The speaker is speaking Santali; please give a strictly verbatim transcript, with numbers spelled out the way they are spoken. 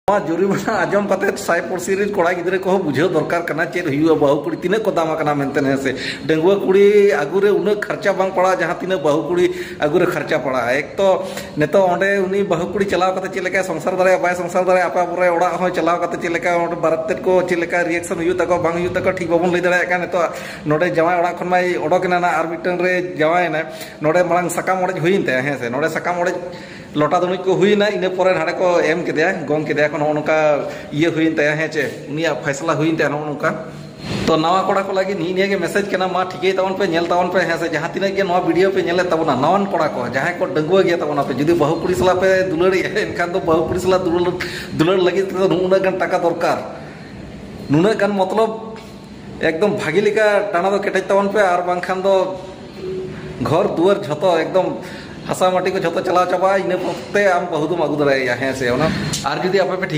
ᱱᱚᱣᱟ ᱡᱩᱨᱤᱢᱟᱱᱟ ᱟᱸᱡᱚᱢ ᱠᱟᱛᱮ ᱥᱟᱭ ᱯᱩᱲᱥᱤ ᱨᱮᱱ ᱠᱚᱲᱟ ᱜᱤᱫᱽᱨᱟᱹ ᱠᱚᱦᱚᱸ ᱵᱩᱡᱷᱟᱹᱣ ᱫᱚᱨᱠᱟᱨ ᱠᱟᱱᱟ, ᱪᱮᱫ ᱦᱩᱭᱩᱜᱼᱟ, ᱵᱟᱹᱦᱩ ᱠᱩᱲᱤ ᱛᱤᱱᱟᱹᱜ ᱠᱚ ᱫᱟᱢ ᱟᱠᱟᱱᱟ ᱢᱮᱱᱛᱮ, ᱦᱮᱸ ᱥᱮ᱾ ᱰᱟᱺᱜᱩᱣᱟᱹ ᱠᱩᱲᱤ ᱟᱹᱜᱩ ᱨᱮ ᱩᱱᱟᱹᱜ ᱠᱷᱚᱨᱪᱟ ᱵᱟᱝ ᱯᱟᱲᱟᱜᱼᱟ, ᱡᱟᱦᱟᱸ ᱛᱤᱱᱟᱹᱜ ᱵᱟᱹᱦᱩ ᱠᱩᱲᱤ ᱟᱹᱜᱩ ᱨᱮ ᱠᱷᱚᱨᱪᱟ ᱯᱟᱲᱟᱜᱼᱟ᱾ ᱮᱠ ᱛᱚ ᱱᱤᱛᱚᱜ ᱚᱸᱰᱮ ᱩᱱᱤ ᱵᱟᱹᱦᱩ ᱠᱩᱲᱤ ᱪᱟᱞᱟᱣ ᱠᱟᱛᱮ ᱪᱮᱫ ᱞᱮᱠᱟᱭ ᱥᱚᱝᱥᱟᱨ ᱫᱟᱲᱮᱭᱟᱜᱼᱟ, ᱵᱟᱭ ᱥᱚᱝᱥᱟᱨ ᱫᱟᱲᱮᱭᱟᱜᱼᱟ, ᱟᱯᱟ ᱯᱚᱨᱮ ᱚᱲᱟᱜ ᱦᱚᱸ ᱪᱟᱞᱟᱣ ᱠᱟᱛᱮ ᱪᱮᱫ ᱞᱮᱠᱟ ᱚᱸᱰᱮ ᱵᱟᱨᱮᱛ ᱛᱮᱫ ᱠᱚ ᱪᱮᱫ ᱞᱮᱠᱟ ᱨᱤᱭᱮᱠᱥᱚᱱ ᱦᱩᱭᱩᱜ ᱛᱟᱠᱚᱣᱟ, ᱵᱟᱝ ᱦᱩᱭᱩᱜ ᱛᱟᱠᱚᱣᱟ, ᱴᱷᱤᱠ ᱵᱟᱵᱚᱱ ᱞᱟᱹᱭ ᱫᱟᱲᱮᱭᱟᱜ ᱠᱟᱱᱟ᱾ ᱱᱤᱛᱚᱜ ᱱᱚᱰᱮ ᱡᱟᱶᱟᱭ ᱚᱲᱟᱜ ᱠᱷᱚᱱ ᱢᱟᱭ ᱚᱰᱚᱠ ᱮᱱᱟ ᱱᱟ, ᱟᱨ ᱢᱤᱫᱴᱟᱝ ᱨᱮ ᱡᱟᱶᱟᱭ ᱮᱱᱟᱭ, ᱱᱚᱰᱮ ᱢᱟᱲᱟᱝ ᱥᱟᱠᱟᱢ ᱚᱲᱮᱡ ᱦᱩᱭᱮᱱ ᱛᱟᱭᱟ, ᱦᱮᱸ ᱥᱮ᱾ ᱱᱚᱰᱮ ᱥᱟᱠᱟᱢ ᱚᱲᱮᱡ ᱞᱚᱴᱟ ᱫᱩᱱᱩᱡ ᱠᱚ ᱦᱩᱭᱱᱟ, ᱤᱱᱟᱹ ᱯᱚᱨᱮ ᱱᱟᱰᱮ ᱠᱚ ᱮᱢ ᱠᱮᱫᱮᱭᱟ, ᱜᱚᱝ ᱠᱮᱫᱮᱭᱟ ᱠᱚ, ᱱᱚᱜᱼᱚ ᱱᱚᱝᱠᱟ ᱤᱭᱟᱹ ᱦᱩᱭᱮᱱ ᱛᱟᱭᱟ, ᱦᱮᱸ ᱪᱮ, ᱩᱱᱤᱭᱟᱜ ᱯᱷᱟᱭᱥᱟᱞᱟ ᱦᱩᱭᱮᱱ ᱛᱟᱭᱟ ᱱᱚᱜᱼᱚ ᱱᱚᱝᱠᱟ᱾ ᱛᱚ ᱱᱟᱣᱟ ᱠᱚᱲᱟ ᱠᱚ ᱞᱟᱹᱜᱤᱫ ᱱᱤᱭᱟᱹ ᱱᱤᱭᱟᱹ ᱜᱮ ᱢᱮᱥᱮᱡᱽ ᱠᱟᱱᱟ, ᱢᱟ ᱴᱷᱤᱠᱟᱹᱭ ᱛᱟᱵᱚᱱ ᱯᱮ, ᱦᱮᱸ ᱥᱮ, ᱡᱟᱦᱟᱸ ᱛᱤᱱᱟᱹᱜ ᱜᱮ ᱱᱚᱣᱟ ᱵᱷᱤᱰᱤᱭᱳ ᱯᱮ ᱧᱮᱞᱮᱫ ᱛᱟᱵᱚᱱᱟ, ᱱᱟᱣᱟᱱ ᱠᱚᱲᱟ ᱠᱚ, ᱡᱟᱦᱟᱸᱭ ᱠᱚ ᱰᱟᱺᱜᱩᱣᱟᱹ ᱜᱮᱭᱟ ᱛᱟᱵᱚᱱᱟ ᱯᱮ, ᱡᱩᱫᱤ ᱵᱟᱹᱦᱩ ᱠᱩᱲᱤ ᱥᱟᱞᱟᱜ ᱯᱮ ᱫᱩᱞᱟᱹᱲᱮᱜᱼᱟ, ᱮᱱᱠᱷᱟᱱ ᱫᱚ ᱵᱟᱹᱦᱩ ᱠᱩᱲᱤ ᱥᱟᱞᱟᱜ ᱫᱩᱞᱟᱹᱲ, ᱫᱩᱞᱟᱹᱲ ᱞᱟᱹᱜᱤᱫ ᱛᱮᱫᱚ ᱱᱩᱱᱟᱹᱜ ᱜᱟᱱ ᱴᱟᱠᱟ ᱫᱚᱨᱠᱟᱨ, ᱱᱩᱱᱟᱹᱜ ᱜᱟᱱ ᱢᱚᱛᱞᱚᱵ ᱮᱠᱫᱚᱢ ᱵᱷᱟᱹᱜᱤ ᱞᱮᱠᱟ ᱰᱟᱸᱰᱟ ᱫᱚ ᱠᱮᱴᱮᱡ ᱛᱟᱵᱚᱱ ᱯᱮ, ᱟᱨ ᱵᱟᱝᱠᱷᱟᱱ ᱫᱚ ᱜᱷᱚᱨ ᱫᱩᱣᱟᱹᱨ ᱡᱷᱚᱛᱚ ᱮᱠᱫᱚᱢ ᱦᱟᱥᱟ ᱢᱟᱹᱴᱤ ᱠᱚ ᱡᱷᱚᱛᱚ ᱪᱟᱞᱟᱣ ᱪᱟᱵᱟᱜᱼᱟ, ᱤᱱᱟᱹ ᱯᱚᱨᱛᱮ ᱟᱢ ᱵᱟᱹᱦᱩ ᱫᱚᱢ ᱟᱹᱜᱩ ᱫᱟᱲᱮᱭᱟᱭᱟ, ᱦᱮᱸ ᱥᱮ᱾ ᱚᱱᱟ ᱟᱨ ᱡᱩᱫᱤ ᱟᱯᱮ ᱯᱮ ᱴᱷᱤᱠ